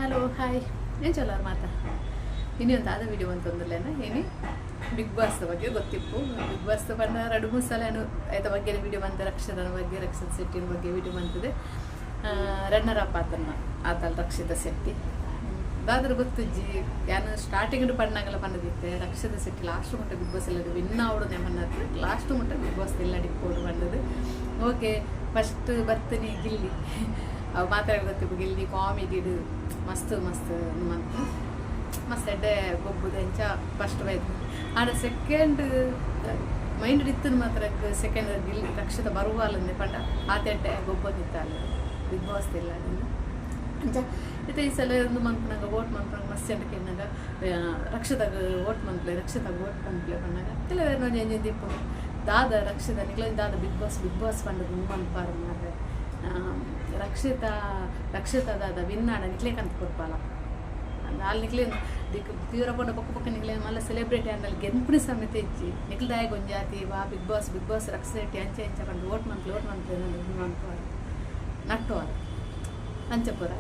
Hello hi, ಎಂಚೊಲ್ಲರ್ ಮಾತ? ಇನಿ ಒಂದು ದಾದ ವಿಡಿಯೋ ಅಂತಂದ್ರಲೇನ? ಇನಿ ಬಿಗ್ ಬಾಸ್ ಬಗ್ಗೆ ಗೊತ್ತಿಪ್ಪು. ಬಿಗ್ ಬಾಸ್ ಪಂಡ ರಡ್ಡ್ ಮೂಜಿ ಸಲ ಐತ ಬಗ್ಗೆ ವಿಡಿಯೋ ಬಂತ. ರಕ್ಷಿತನ ಬಗ್ಗೆ, ರಕ್ಷಿತ್ ಶೆಟ್ಟಿನ ಬಗ್ಗೆ ವಿಡಿಯೋ ಬಂತದೆ. ರನ್ನರ್ ಅಪ್ ಆತನ ಆತಲ್ ರಕ್ಷಿತ ಶೆಟ್ಟಿ. ದಾದ್ರ ಗೊತ್ತುಜ್ಜಿ, ಯಾನ್ ಸ್ಟಾರ್ಟಿಂಗ್ ಪಣ್ಣಾಗಲ ಪನ್ನದಿತ್ತೆ, ರಕ್ಷಿತ ಶೆಟ್ಟಿ ಲಾಸ್ಟ್ ಮುಟ್ಟ ಬಿಗ್ ಬಾಸ್ ಎಲ್ಲ ವಿನ್ ಆವಡು ನೆಮನ್ನತ್ತು, ಲಾಸ್ಟ್ ಮುಟ್ಟ ಬಿಗ್ ಬಾಸ್ ಎಲ್ಲ ಡಿಪ್ಪೋಡು ಬಂದದ್ದು. ಓಕೆ, ಫಸ್ಟ್ ಬರ್ತೀನಿ ಗಿಲ್ಲಿ. ಅವು ಮಾತಾಡ ಗೊತ್ತಿಪ್ಪು, ಗಿಲ್ಲಿ ಕಾಮಿಡಿಡು ಮಸ್ತ್ ಮಸ್ತ್ ಮಂತ್ ಮಸ್ತ್ ಎಡ್ಡೆ ಗೊಬ್ಬುದು ಎಂಚ ಫಸ್ಟ್ ಬೈದು. ಆಂಡ ಸೆಕೆಂಡ್ ಮೈಂಡ್ ಇತ್ತು ಮಾತ್ರ ಸೆಕೆಂಡ್ ಗಿಲ್ಲಿ ರಕ್ಷಿತ ಬರುವಾಲಂದೆ ಪಂಡ ಆತ ಎಡ್ಡೆ ಗೊಬ್ಬೊಂದಿತ್ತಲ್ಲ ಬಿಗ್ ಬಾಸ್ ಇಲ್ಲ ಅದನ್ನು ಅಂಚ. ಇತ್ತೆ ಈ ಸಲ ಒಂದು ಮನ್ಪುನಾಗ ವೋಟ್ ಮನ್ಪುನಾಗ ಮಸ್ತ್ ಜನಕ್ಕೆ ಕೇಳಿನಾಗ, ರಕ್ಷಿತಾಗ ವೋಟ್ ಮನ್ಪುಲೆ, ರಕ್ಷಿತಾಗ ವೋಟ್ ಮನ್ಪುಲೆ ಪನ್ನಾಗ, ಕೆಲವೇರು ಒಂಜಿ ಒಂಜಿ ದಿಪ್ಪುಂಡು. ದಾದ ರಕ್ಷಿತ ನಿಕ್ಲೆ ದಾದ ಬಿಗ್ ಬಾಸ್ ಬಿಗ್ ಬಾಸ್ ಪಂಡದು ಮನ್ಪಾರು ಮಾರ್ರೆ? ರಕ್ಷಿತಾ ರಕ್ಷಿತಾ ದಾದ ವಿನ್ನಾಡ ನಿಕ್ಲೆ ಕಂತ್ ಕೊರ್ಪಾಲ? ನಾಲ್ ನಿಕ್ಲೆ ದಿಕ್ ತೀವ್ರ ಪಂಡ ಬೊಕ್ಕ ಬೊಕ್ಕ ನಿಕ್ಲೆ ಮಲ್ಲ ಸೆಲೆಬ್ರಿಟಿ ಅಂದಲ್ಲಿ ಗೆನ್ಪುನಿ ಸಮೇತ ಇಜ್ಜಿ. ನಿಕ್ಲ್ ದಾಯೆ ಒಂಜಾತಿ ವಾ ಬಿಗ್ ಬಾಸ್ ಬಿಗ್ ಬಾಸ್ ರಕ್ಷಿತ ಶೆಟ್ಟಿ ಅಂಚೆ ಇಂಚ ಪಂಡ ವೋಟ್ ಮನ್ಪುಲೆ, ವೋಟ್ ಮನ್ಪುಲೆ ಮನ್ಪುವಾರ ನಟ್ಟುವಾರ ಅಂಚ ಪೂರ.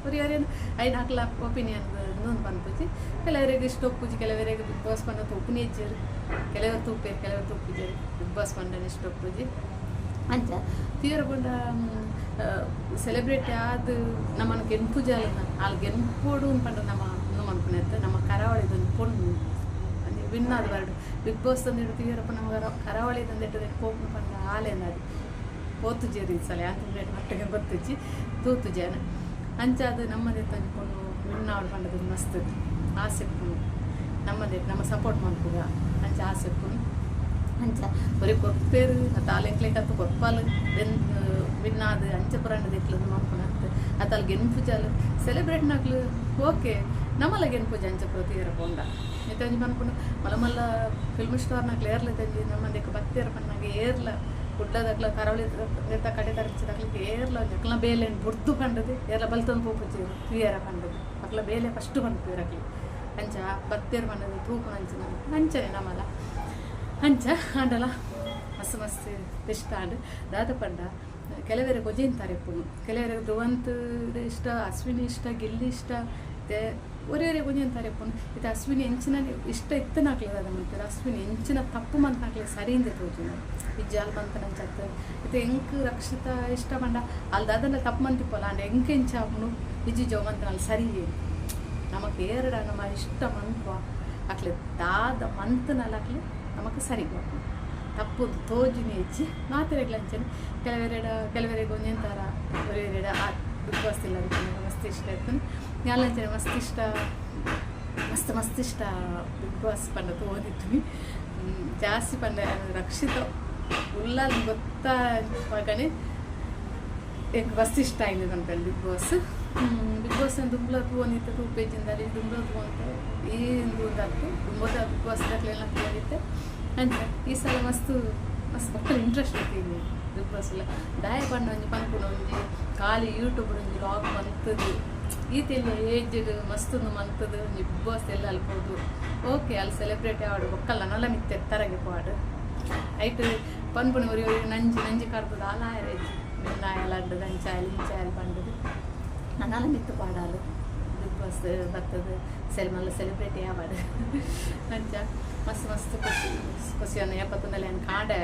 ಒರಿಯರೇನು ಐನ್ ಅಕ್ಲ ಒಪಿನಿಯನ್ ನೂನ್ ಪನ್ಪುಜಿ. ಕೆಲವರಿಗೆ ಇಷ್ಟ ಒಪ್ಪುಜಿ, ಕೆಲವರಿಗೆ ಬಿಗ್ ಬಾಸ್ ಪಂಡ ತೂಪುನಿ ಇಜ್ಜೆರ್. ಕೆಲವರು ತೂಪೇರು, ಕೆಲವರು ತೂಪುಜೆರ್. ಬಿಗ್ ಬಾಸ್ ಪಂಡನೆ ಇಷ್ಟ ಒಪ್ಪುಜಿ ಅಂಚ. ತೀರ ಪಂಡ ಸೆಲೆಬ್ರಿಟಿ ಆದ್ ನಮ್ಮನ ಗೆನ್ಪುಜಾಲನ ಆಲ್ ಗೆನ್ಪೋಡು ಪಂಡ ನಮ್ಮ ಮನ್ಪುನೆತ್ತ. ನಮ್ಮ ಕರಾವಳಿದೊಂದು ಪೊಣ್ಣು ವಿನ್ ಆದ್ ಬರಡು ಬಿಗ್ ಬಾಸ್ ತಂದಿಟ್ಟು. ತೀರಪ್ಪ, ನಮ್ಮ ಕರಾವಳಿ ತಂದಿಟ್ಟು ಪೋಪುನು ಪಂಡ ಆಲೇನದು ಪೋತುಜೆರ್ ಈ ಸಲ ಅಂತಂದ್ರೆ ಮಟ್ಟಿಗೆ ಗೊತ್ತುಜ್ಜಿ, ತೂತುಜಾನ. ಅಂಚಾದ್ ನಮ್ಮದೆತ್ತೊಂಜಿ ಪೊಣ್ಣು ವಿನ್ ಆವಡ್ ಪಂಡದು ಮಸ್ತ್ ಆಸೆ ಇಪ್ಪುಂಡು. ನಮ್ಮದೇ ನಮ್ಮ ಸಪೋರ್ಟ್ ಮನ್ಪುಗ ಅಂಚ ಆಸೆ ಇಪ್ಪುಂಡು. ಅಂಚ ಒರಿ ಕೊರ್ಪೇರು ಅತ್ತ ಆಲ್ ಎಂಕ್ಲೆಗ್ ಅತ್ತು ಕೊರ್ಪಾಲ್ ಬೆನ್ ವಿನ್ ಆದ್ ಅಂಚ ಪುರಂಡ ದೆಕ್ಲು ಮನ್ಪುನ ಅತ್ತು. ಅತ್ತ ಅಲ್ ಗೆನ್ಪುಜಾಲ್ ಸೆಲೆಬ್ರೇಟ್ ನಕ್ಲು, ಓಕೆ, ನಮ್ಮಲ ಗೆನ್ಪುಜ ಅಂಚ ಪೂರ ತೂಯೆರೆ ಪೋಂಡ. ಇತ್ತೆ ಒಂಜಿ ಪನ್ಪುಂಡು, ಮಲ್ಲ ಮಲ್ಲ ಫಿಲ್ಮ್ ಸ್ಟಾರ್ ನಕ್ಲು ಏರ್ಲ ಇತ್ತೊಂಜಿ ನಮ್ಮದಕ್ಕೆ ಬತ್ತೇರ್ ಪನ್ನಾಗ ಏರ್ಲ ಕುಡ್ಲದಕ್ಲ ಕರಾವಳಿ ನೆತ್ತ ಕಡೆ ತರಚಿದಕ್ಲಿಗೆ ಏರ್ಲ ಒಂಜಿ ಅಕ್ಲ್ನ ಬೇಲೆನ್ ಬುಡ್ದು ಪಂಡದು ಏರ್ಲ ಬಲ್ತೊಂದು ಪೋಪುಜೆರ್ ತೂಯೆರೆ ಪಂಡದು. ಅಕ್ಲ ಬೇಲೆ ಫಸ್ಟ್ ಪನ್ಪುವೆರ್ ಅಕ್ಲು. ಅಂಚ ಬತ್ತೇರ್ ಪಂಡದು ತೂಪುನ ಅಂಚಿನ ಅಂಚನೆ ನಮಲ ಅಂಚ. ಆಂಡಲ ಮಸ್ತ್ ಮಸ್ತ್ ಇಷ್ಟ ಆಂಡ್. ದಾದ ಪಂಡ ಕೆಲವೆರೆ ಗೊಜೆಂತಾರೆ ಇಪ್ಪುನು, ಕೆಲವೆರೆ ಧ್ರುವಂತ್ ಇಷ್ಟ, ಅಶ್ವಿನಿ ಇಷ್ಟ, ಗಿಲ್ಲಿ ಇಷ್ಟ. ಇತ್ತೆ ಒರಿಯೊರಿ ಒಂಜೊಂತಾರೆ ಇಪ್ಪುನು. ಇತ್ತೆ ಅಶ್ವಿನಿ ಎಂಚಿನ ಇಷ್ಟ ಇತ್ತನಾಕ್ಲೆ ದಾದ ಮನ್ಪೆರ್? ಅಶ್ವಿನಿ ಎಂಚಿನ ತಪ್ಪು ಮಂತ್ನಾಕ್ಲೆ ಸರಿ ಇಂದೆ ತೋಜುಂಡು ಇಜ್ಜಾಲ್ ಮಂತನಂಚ ಅತ್ತ್. ಇತ್ತೆ ಎಂಕ್ ರಕ್ಷಿತ ಇಷ್ಟ ಪಂಡ ಅಲ್ ದಾದಂಡ ತಪ್ಪು ಮಂತಿಪ್ಪೊಲ, ಆಂಡ ಎಂಕ್ ಎಂಚ ಆಪುಂಡು, ಇಜ್ಜಿ ಜೋ ಮಂತನಲ್ಲಿ ಸರಿ. ನಮಕ್ ಏರಡ ನಮ ಇಷ್ಟ ಮನ್ಪುವ ಅಕ್ಲೆ ದಾದ ಮಂತನಲ ಅಕ್ಲೆ ನಮಕ್ ಸರಿ ಬರ್ಪುಂಡು, ತಪ್ಪು ತೋಜುನಿ ಇಜ್ಜಿ ಮಾತೆರೆಗ್ಲ ಅಂಚನೆ. ಕೆಲವೆರೆಡ ಕೆಲವೆರೆಗ್ ಒಂಜೊಂಥರ ಒರಿಯೊರಿಡ. ಆ ಬಿಗ್ ಬಾಸ್ ಇಲ್ಲ ಮಸ್ತ್ ಇಷ್ಟ ಇತ್ತು ಯಾನ್ಲ ಅಂಚನೆ ಮಸ್ತ್ ಇಷ್ಟ, ಮಸ್ತ್ ಮಸ್ತ್ ಇಷ್ಟ. ಬಿಗ್ ಬಾಸ್ ಪಂಡ ತೂವೊಂದಿತ್ತಿನಿ ಜಾಸ್ತಿ ಪಂಡ ರಕ್ಷಿತ ಉಲ್ಲಲ್ ಗೊತ್ತಾ ಮಗನೇ ಎಂಕ್ ಮಸ್ತ್ ಇಷ್ಟ ಆಯ್ಂದ್ ಪನ್ಪೆರ್ ಬಿಗ್ ಬಾಸ್. ಬಿಗ್ ಬಾಸ್ ದುಂಬುಲ ತೂವೊಂದಿತ್ತೆ, ತೂಪೆಜಿಂದಾಲ್ ದುಂಬುಲ ತೂವೊಂತೆ. ಈ ಉಂದು ಅತ್ತ್, ದುಂಬುದ ಬಿಗ್ ಬಾಸ್ ದಕ್ಲೆನ ತೂವೊಂದಿತ್ತೆ ಅಂಚ. ಈ ಸಲ ಮಸ್ತ್ ಮಸ್ತ್ ಬೊಕ್ಕಲ ಇಂಟ್ರೆಸ್ಟ್ ಇತ್ತೀನಿ ಬಿಗ್ ಬಾಸ್ ಎಲ್ಲ. ದಾಯೆ ಪಂಡ ಒಂಜಿ ಪನ್ಪುನ ಒಂಜಿ ಖಾಲಿ ಯೂಟ್ಯೂಬ್ ಒಂಜಿ ವ್ಲಾಗ್ ಮಂತುದು ಈತ್ ಎಲ್ಯ ಏಜ್ಡ್ ಮಸ್ತ್ ಉಂದು ಮಂತುದು ಒಂಜಿ ಬಿಗ್ ಬಾಸ್ ಎಲ್ಲ ಅಲ್ಪ ಪೋದು, ಓಕೆ, ಅಲ್ಲಿ ಸೆಲೆಬ್ರಿಟಿ ಆವಡ್, ಬೊಕ್ಕಲ ನನಲ ಮಿತ್ತ್ ಎತ್ತರಗೆ ಪೋವಡ್. ಐಟ್ ಪನ್ಪುನ ಒರಿ ಒರಿ ನಂಜಿ ನಂಜಿ ಕರ್ದು ದಾಲ ಆಯೆರೆ ಇಜ್ಜಿ, ಮಿನ್ನಾಯಲ್ ಅಂಡದ್ ಅಂಚಾಯಲ್ ಇಂಚಾಯಲ್ ಪಂಡುದು ನನಲ ಮಿತ್ತ್ ಪಾಡಾಲ್. ಬಿಗ್ ಬಾಸ್ ಬತ್ತದು ಸೆಲ್ ಮಲ್ಲ ಸೆಲೆಬ್ರಿಟಿ ಆವಡ್ ಅಂಚ ಮಸ್ತ್ ಮಸ್ತ್ ಖುಷಿ ಖುಷಿ. ಏಪ ತೂಂಡಲ ಯಾನ್ ಕಾಂಡೆ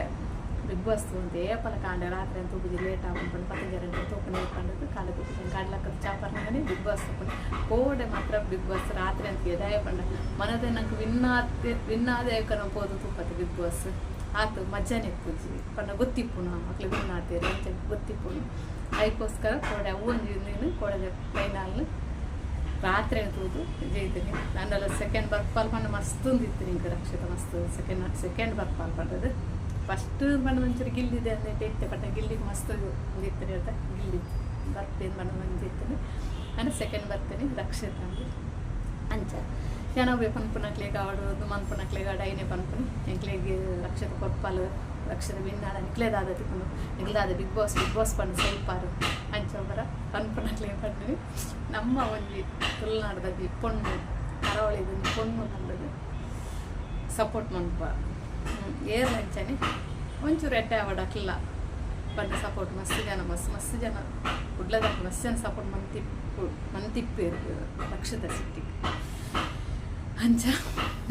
ಬಿಗ್ ಬಾಸ್ ತೂವೊಂತೆ. ಏಪಲ ಕಾಂಡೆ, ರಾತ್ರಿ ಅಂತ ತೂಪುಜಿ, ಲೇಟ್ ಆಪುಂಡು ಪತ್ತೊಂಜಿ ತೂಪುನ ಪಂಡುದು ಕಾಂಡೆ ತೂಪುಜಿ. ಕಾಂಡೆ ಲಕ್ಕದ್ ಚಾ ಪರ್ನಗನೆ ಬಿಗ್ ಬಾಸ್ ತೂಪುನಿ. ಕೋಡೆ ಮಾತ್ರ ಬಿಗ್ ಬಾಸ್ ರಾತ್ರಿ ಅಂತ. ದಾಯೆ ಪಂಡ ಮನದ ನಂಕ್ ವಿನ್ ಆತೆ ವಿನ್ ಆದೆ ಪೋದು ತೂಪತೆ ಬಿಗ್ ಬಾಸ್. ಆತ್ ಮಜಾನೆ ಇಪ್ಪುಜಿ ಪಂಡ ಗೊತ್ತಿಪ್ಪುನು ಅಕ್ಲು ವಿನ್ ಆತೆರ್ ಅಂಚ ಗೊತ್ತಿಪ್ಪುನು. ಐಕೋಸ್ಕರ ಕೋಡೆ ಅವು ಒಂಜಿ ನೀನು ಕೋಡೆದ ಫೈನಲ್ ರಾತ್ರಿ ತೂದು ಜೈತೀನಿ. ನಾನೆಲ್ಲ ಸೆಕೆಂಡ್ ಬರ್ಪಾಲ್ ಪಂಡ ಮಸ್ತ್ ಉಂದಿತ್ತು ನಿಂಗೆ ರಕ್ಷಿತ ಮಸ್ತ್ ಸೆಕೆಂಡ್ ಸೆಕೆಂಡ್ ಬರ್ಪಾಲ್ ಪಂಡದು. ಫಸ್ಟ್ ಪಂಡ ಒಂಚೂರು ಗಿಲ್ಲಿದೆ ಅಂದೇಟ್ ಇತ್ತೆ ಪಂಡ ಗಿಲ್ಲಿಗೆ ಮಸ್ತ್ ಇತ್ತು ಹೇಳ್ತಾ ಗಿಲ್ಲಿ ಬರ್ತೀನಿ ಪಂಡ ಒಂಜಿ ಇತ್ತು. ಅಂದ್ರೆ ಸೆಕೆಂಡ್ ಬರ್ತೀನಿ ರಕ್ಷಿತ ಅಂದು ಅಂಚ. ಜನವೇ ಪನ್ಪುನಕ್ಲೆಗ್ ಆವಡ್, ಮನ್ಪುನಕ್ಲೆಗ್ ಆವಡ್, ಐನೆ ಪನ್ಪುನಿ, ಎಂಕ್ಲೆಗ್ ರಕ್ಷಿತ ಕೊರ್ಪಾಲ್, ರಕ್ಷಿತ ವಿನ್ನಾಡ ನಿಕ್ಲೆ ದಾದ ತಿಕ್ಕುಂಡು? ನಿಕ್ಲೆ ದಾದ ಬಿಗ್ ಬಾಸ್ ಬಿಗ್ ಬಾಸ್ ಪಂಡ ಸೈಪಾರು ಅಂಚ ಬರ ಪನ್ಪುನಕ್ಲೆಗ್ ಪನ್ಪುನಿ. ನಮ್ಮ ಒಂಜಿ ತುಳುನಾಡ್ದ ಪೊಣ್ಣು, ಕರಾವಳಿದ ಒಂಜಿ ಪೊಣ್ಣು ಪಂಡುದು ಸಪೋರ್ಟ್ ಮನ್ಪ. ಏರ್ಲ ಅಂಚನೆ ಒಂಚೂರು ಎಡ್ಡೆ ಆವಡ್ ಅಕ್ಲ. ಪಂಡ ಸಪೋರ್ಟ್ ಮಸ್ತ್ ಜನ, ಮಸ್ತ್ ಮಸ್ತ್ ಜನ ಕುಡ್ಲದ ಮಸ್ತ್ ಜನ ಸಪೋರ್ಟ್ ಮಂತಿಪ್ಪು ಮಂತಿಪ್ಪೇರು ರಕ್ಷಿತ ಶೆಟ್ಟಿಗೆ. ಅಂಚ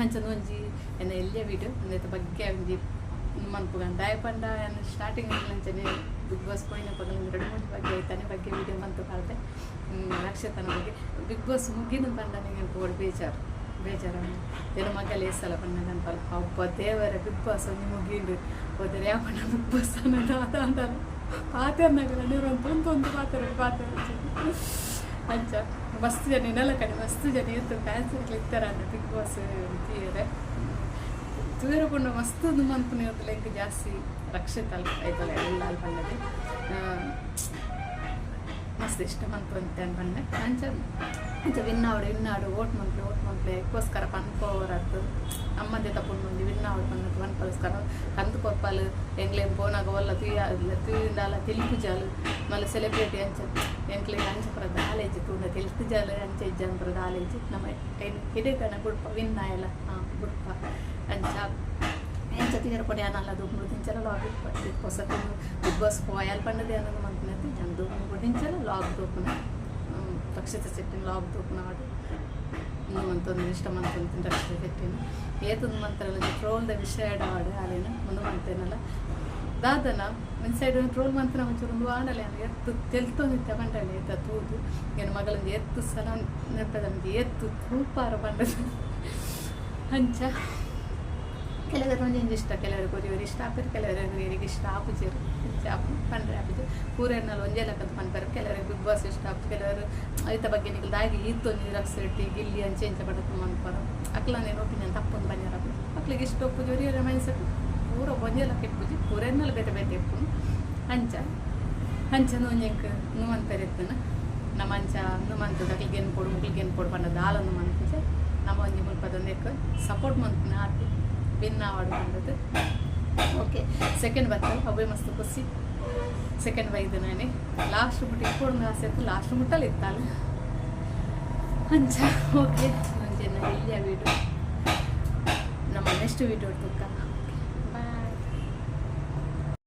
ಅಂಚನ ಒಂಜಿ ಎನ್ನ ಎಲ್ಯ ವೀಡಿಯೋ ಉಂದೆತ ಬಗ್ಗೆ ಒಂಜಿ ಮನ್ಪುಗಂಡ. ದಾಯೆ ಪಂಡ ಯಾನ್ ಸ್ಟಾರ್ಟಿಂಗ್ ಅಂಚನೆ ಬಿಗ್ ಬಾಸ್ ಪೋಯಿನ ಪಗಲ ರಡ್ಡ್ ಮೂಜಿ ಬಗ್ಗೆ ಐತಾನೆ ಬಗ್ಗೆ ವೀಡಿಯೋ ಮಂತ್ ಪಾಡ್ದೆ ರಕ್ಷಿತನ ಬಗ್ಗೆ. ಬಿಗ್ ಬಾಸ್ ಮುಗಿನ ಪಂಡ ನಿಂಗೆ ಬೋಡು ಬೇಜಾರು ಬೇಜಾರು. ಎನ್ನ ಮಗಲ್ ಏತ್ ಸಲ ಪನ್ನಗ ಅನ್ಪಲ್, ಅಬ್ಬಾ ದೇವರೆ ಬಿಗ್ ಬಾಸ್ ಒಂಜಿ ಮುಗೀಂಡ್ ಹೋದರೆ ಯಾಪಂಡ ಬಿಗ್ ಬಾಸ್ ಅನ್ನದ ದಾದ ಪಾತೆರ್ನಗಲ ನೀರೊಂದು ತೊಂದು ಪಾತೆರ ಪಾತೆರ. ಅಂಚ ಮಸ್ತ್ ಜನ ನೆಲ ಕಡೆ ಮಸ್ತ್ ಜನ ಏತ್ ಫ್ಯಾನ್ಸ್ ಇತ್ತರ ಬಿಗ್ ಬಾಸ್ ತೂಯರೆ ತೂಯರೆ ಪಂಡ ಮಸ್ತ್ ಒಂದು ಮನ್ಪುನ ಎಂಕ್ ಜಾಸ್ತಿ ರಕ್ಷಿತ್ ಅಲ್ಪ ಐತಲ್ಲ ಎಲ್ಲ ಅಲ್ಪ ಪಂಡದೆ ಮಸ್ತ್ ಇಷ್ಟ ಮನ್ಪುಂತೆ ಪಂಡೆ. ಅಂಚ ಅಂಚ ವಿನ್ ಆವಡ್ ವಿನ್ ಆವಡ್, ಓಟ್ ಮನ್ಪುಲೆ ಓಟ್ ಮನ್ಪುಲೆ ಐಕ್ಕೋಸ್ಕರ ಪನ್ಪೋರತ್ತು ನಮ್ಮದೇ ತಪ್ಪುಂಡು ಒಂಜಿ ವಿನ್ ಆವಡ್ ಪನ್ನದು ಪನ್ಪೋಸ್ಕರ ಕಂತು ಕೊರ್ಪಾಲು. ಎಂಕ್ಲೆನ್ ಪೋನಾಗ ಒಲ್ಲ ತೂಯ ತೂಯಿಂಡಲ ತೆಲಿಪುಜಾಲು ಮಲ್ಲ ಸೆಲೆಬ್ರಿಟಿ. ಅಂಚ ಎಂಕ್ಲೆಗ್ ಅಂಚ ಪೂರ ದಾಲ ಇಜ್ಜಿ, ತೂಂಡ ತೆಲ್ತುಜಾಲು ಅಂಚ ಇಜ್ಜಿ ಪೂರ ದಾಲ ಇಜ್ಜಿ. ನಮ್ಮ ಐನ್ ಹಿಡಕನ ಬುಡ್ಪ ವಿನ್ ಆಯಲ ಬುಡ್ಪ. ಅಂಚ ಎಂಚ ತೂಯರ ಪೋಡೆ ಯಾನಲ ದುಂಬು ದಿಂಚಲ ಲಾಗ್ ಬಿಗ್ ಬಾಸ್ ಬಿಗ್ ಬಾಸ್ ಪೋಯಲ್ ಪಂಡದೆ ಅನ್ನೋದು ಮನ್ಪುನೈತಿ. ಯಾನ್ ದುಂಬು ದಿಂಚಲ ಲಾಗ್ ತೂಪುನ, ರಕ್ಷಿತ ಶೆಟ್ಟಿನ ಲಾಗ್ ತೂಪುನ ಆಡು ಉಂದು ಮಂತೊಂದು ಇಷ್ಟ ಮಂತೊಂದು ರಕ್ಷಿತ ಶೆಟ್ಟಿನ. ಏತೊಂದು ಮಂತ್ರಲ ಟ್ರೋಲ್ದ ವಿಷಯ ಆಡು ಅಲೇನ ಉಂದು ಮಂತೇನಲ್ಲ ದಾದನ ಒಂಜಿ ಸೈಡ್ ಟ್ರೋಲ್ ಮಂತ್ರ ಒಂಚೂರು ಉಂದು ಆಂಡಲ ಯಾನ್ ಎತ್ತು ತೆಲ್ತೊಂದಿತ್ತೆ ಪಂಡಲೆ ಏತ ತೂದು ಎನ್ನ ಮಗಳೊಂದು ಎತ್ತು ಸಲ ನೆಪ್ಪದ ಎತ್ತು ತೂಪಾರ ಪಂಡದ. ಅಂಚ ಕೆಲವರು ಒಂಜೊಂಜಿ ಇಷ್ಟ, ಕೆಲವರು ಒರಿ ಇಷ್ಟ ಆಪೆರ್, ಕೆಲವರು ಇಷ್ಟ ಆಪುಜೆರ್. ಅಂಚ ಆಪುಂಡು ಪಂಡ್ರೆ ಆಪುಜಿ, ಪೂರೆರ್ನಲ ಒಂಜೇ ಲೆಕ್ಕದ ಪನ್ಪೆರ್. ಕೆಲವರಿಗೆ ಬಿಗ್ ಬಾಸ್ ಇಷ್ಟ ಆಪುಜಿ, ಕೆಲವರು ಐತ ಬಗ್ಗೆ ನಿಕುಲು ದಾಯೆಗ್ ಈತ್ ಒಂಜಿ ರಕ್ಷಿತ್ ಗಿಲ್ಲಿ ಅಂಚೆ ಇಂಚ ಪಂಡ್ದ್ ಮನ್ಪರ ಅಕ್ಲನ ಒಪಿನಿಯನ್ ತಪ್ಪುಂದು ಪನ್ಯರ. ಅಕ್ಲೆಗ್ ಇಷ್ಟ ಉಪ್ಪುಜಿ, ಒರಿಯರ ಮೈಂಡ್ ಸೆಟ್ ಪೂರ ಒಂಜೇ ಲೆಕ್ಕ ಇಪ್ಪುಜಿ, ಪೂರೆರ್ನಲ ಬೇತೆ ಬೇತೆ ಇಪ್ಪುಂಡು. ಅಂಚ ಅಂಚನ ಒಂಜಿ ಎಂಕ್ ಉಂದು ಮನ್ಪೆರೆ ಇತ್ತುಂಡು. ನಮ ಅಂಚ ಉಂದು ಮನ್ತುದು ಅಕ್ಲೆಗ್ ಗೆನ್ಪೊಡು ಮುಕ್ಲೆಗ್ ಗೆನ್ಪೊಡು ಪಂಡ ದಾಲ ಉಂದು ಮನ್ಪುಜ. ನಮ ಒಂಜಿ ಮುಲ್ಪದ ಒಂದೆಕ್ ಸಪೋರ್ಟ್ ಮನ್ಪುನ ಆತೆ ವಿನ್ ಆವಡ್ ಪಂಡುದು. ಓಕೆ, ಸೆಕೆಂಡ್ ಬರ್ತದೆ, ಅವೇ ಮಸ್ತ್ ಖುಷಿ. ಸೆಕೆಂಡ್ ಬೈದು ನಾನೇ ಲಾಸ್ಟ್ ಮುಟ್ಟ ಇಪ್ಪೊಡು ಆಸೆ ಇತ್ತು, ಲಾಸ್ಟ್ ಮುಟ್ಟಲ್ಲಿ ಇತ್ತಾಲ. ಅಂಚ ಓಕೆ, ಒಂಜಿ ಎನ್ನ ಎಲ್ಯ ವೀಡಿಯೋ. ನಮ್ಮ ನೆಕ್ಸ್ಟ್ ವೀಡಿಯೋ ತೂಕ.